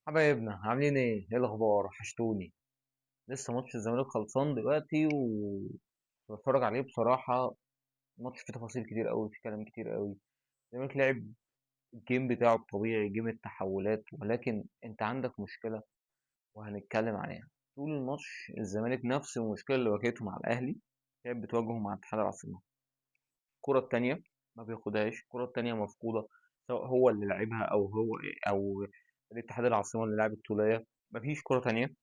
حبايبنا عاملين ايه؟ ايه الاخبار؟ وحشتوني. لسه ماتش الزمالك خلصان دلوقتي وبتفرج عليه. بصراحة ماتش فيه تفاصيل كتير قوي، فيه كلام كتير قوي. الزمالك لعب ال game بتاعه الطبيعي، game التحولات، ولكن انت عندك مشكلة وهنتكلم عليها طول الماتش. الزمالك نفس المشكلة اللي واجهته مع الاهلي كانت بتواجهه مع اتحاد العاصمة. الكره الثانية ما بياخدهاش، الكره الثانية مفقودة، سواء هو اللي لعبها او هو او الاتحاد العاصمة اللي لعب الطوليه. مفيش كره ثانية،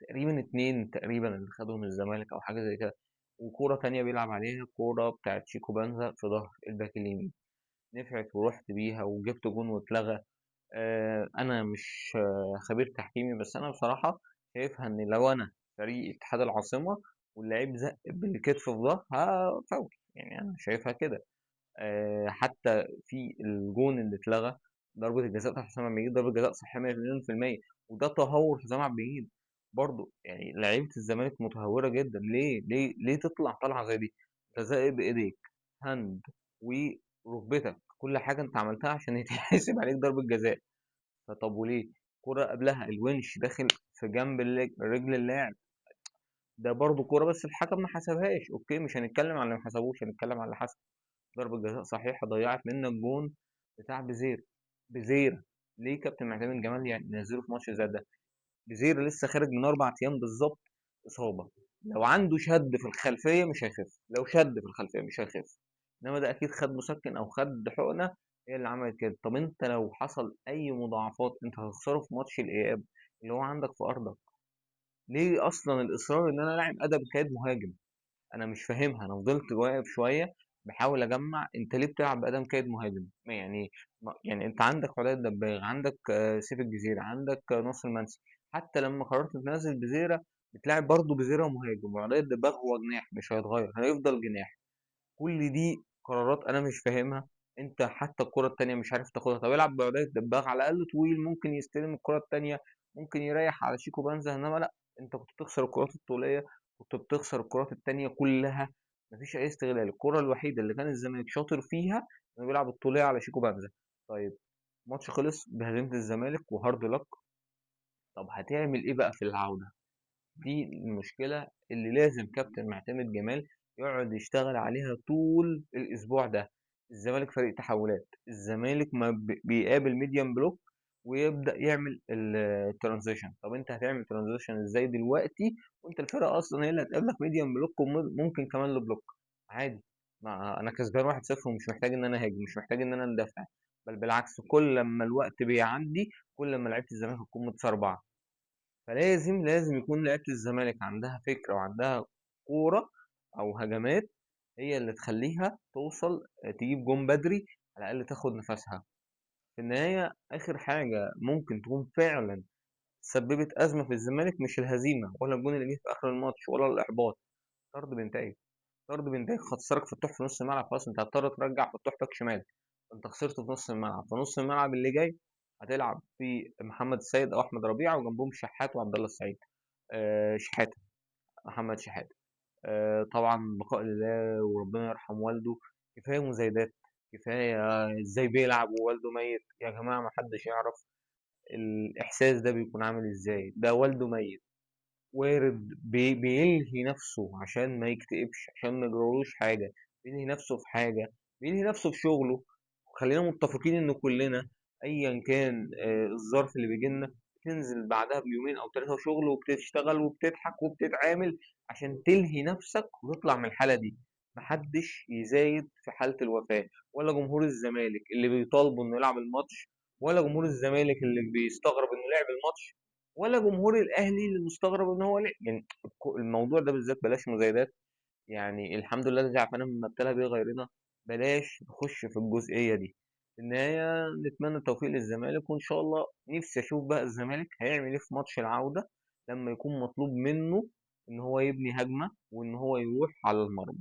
تقريبا اتنين تقريبا اللي خدهم الزمالك او حاجة زي كده. وكوره تانية بيلعب عليها كورة بتاعت شيكو بانزا في ظهر الباك اليمين، نفعت ورحت بيها وجبت جون واتلغى. انا مش خبير تحكيمي، بس انا بصراحة شايفها ان لو انا فريق اتحاد العاصمة واللعيب زق بالكتف في ظهر فاول، انا شايفها كده. حتى في الجون اللي اتلغى ضربة الجزاء بتاعت حسام عبد المجيد، ضربة جزاء صحيحة مية مليون في المية، وده تهور حسام عبد المجيد برضه. لعيبة الزمالك متهورة جدا. ليه؟ ليه؟ ليه تطلع طلعة زي دي؟ انت زي بإيديك هاند وركبتك، كل حاجة انت عملتها عشان يتحسب عليك ضربة جزاء. فطب وليه؟ كرة قبلها الونش داخل في جنب رجل اللاعب، ده برضه كرة بس الحكم ما حسبهاش. okay، مش هنتكلم على اللي ما حسبوش، هنتكلم على اللي حسب. ضربة جزاء صحيحة ضيعت منك جون بتاع بزير. بزير ليه كابتن معتمد جمال ينزله في ماتش زي ده؟ بزير لسه خارج من 4 أيام بالظبط إصابة، لو عنده شد في الخلفية مش هيخف، لو شد في الخلفية مش هيخف، إنما ده أكيد خد مسكن أو خد حقنة هي اللي عملت كده. طب أنت لو حصل أي مضاعفات أنت هتخسره في ماتش الإياب اللي هو عندك في أرضك. ليه أصلاً الإصرار إن أنا لاعب أدم كاد مهاجم؟ أنا مش فاهمها. أنا فضلت واقف شوية بحاول أجمع أنت ليه بتلعب بأدم كاد مهاجم؟ أنت عندك عدي الدباغ، عندك سيف الجزيرة، عندك ناصر منسي. حتى لما قررت تنزل بزيرة بتلعب برضه بزيرة مهاجم، وعدي الدباغ هو جناح مش هيتغير، هيفضل جناح. كل دي قرارات أنا مش فاهمها. أنت حتى الكرة التانية مش عارف تاخدها، طب العب بعدي الدباغ على الأقل طويل، ممكن يستلم الكرة التانية، ممكن يريح على شيكو بانزا. إنما لأ، أنت كنت بتخسر الكرات الطولية، كنت بتخسر الكرات التانية كلها، مفيش أي استغلال. الكرة الوحيدة اللي كان الزمالك شاطر فيها إنه بيلعب الطولية على شيكو بانزا. طيب الماتش خلص بهزيمة الزمالك وهارد لك. طب هتعمل إيه بقى في العودة؟ دي المشكلة اللي لازم كابتن معتمد جمال يقعد يشتغل عليها طول الأسبوع ده. الزمالك فريق تحولات، الزمالك ما بيقابل medium block ويبدأ يعمل ال transition. طب انت هتعمل transition ازاي دلوقتي وانت الفرقة اصلا هي اللي هتقابلك medium block وممكن كمان low block عادي؟ ما انا كسبان 1-0 ومش محتاج ان انا اهاجم، مش محتاج ان انا اندفع، بل بالعكس كل لما الوقت بيعدي كل لما لعيبة الزمالك هتكون متسربعة. فلازم يكون لعيبة الزمالك عندها فكرة وعندها كورة أو هجمات هي اللي تخليها توصل تجيب جون بدري، على الأقل تاخد نفسها. في النهاية آخر حاجة ممكن تكون فعلا سببت أزمة في الزمالك مش الهزيمة ولا الجون اللي جه في آخر الماتش ولا الإحباط، طرد بنتايج. طرد بنتايج خسرك فتوح في نص الملعب، خلاص انت هتضطر ترجع فتوح باك شمال، انت خسرته في نص الملعب. في نص الملعب اللي جاي هتلعب في محمد السيد او احمد ربيعة وجنبهم شحات وعبد الله السعيد. شحاته، محمد شحاته. طبعا بقاء لله وربنا يرحم والده. كفاية مزايدات، كفاية ازاي بيلعب ووالده ميت. يا جماعة ما حدش يعرف الاحساس ده بيكون عامل ازاي، ده والده ميت وارد بيلهي نفسه عشان ما يكتئبش، عشان ما يجرالوش حاجة، بيلهي نفسه في حاجة، بيلهي نفسه في شغله. خلينا متفقين ان كلنا ايا كان، الظرف اللي بيجي لنا تنزل بعدها بيومين او 3 شغل وبتشتغل وبتضحك وبتتعامل عشان تلهي نفسك وتطلع من الحالة دي. محدش يزايد في حالة الوفاة، ولا جمهور الزمالك اللي بيطالبوا انه يلعب الماتش، ولا جمهور الزمالك اللي بيستغرب انه لعب الماتش، ولا جمهور الاهلي اللي مستغرب ان هو لعب. الموضوع ده بالذات بلاش مزايدات. الحمد لله الذي عافانا مما ابتلى به غيرنا، بلاش نخش في الجزئية دي. في النهاية نتمنى التوفيق للزمالك، وإن شاء الله نفسي أشوف بقى الزمالك هيعمل إيه في ماتش العودة لما يكون مطلوب منه إن هو يبني هجمة وإن هو يروح على المرمى.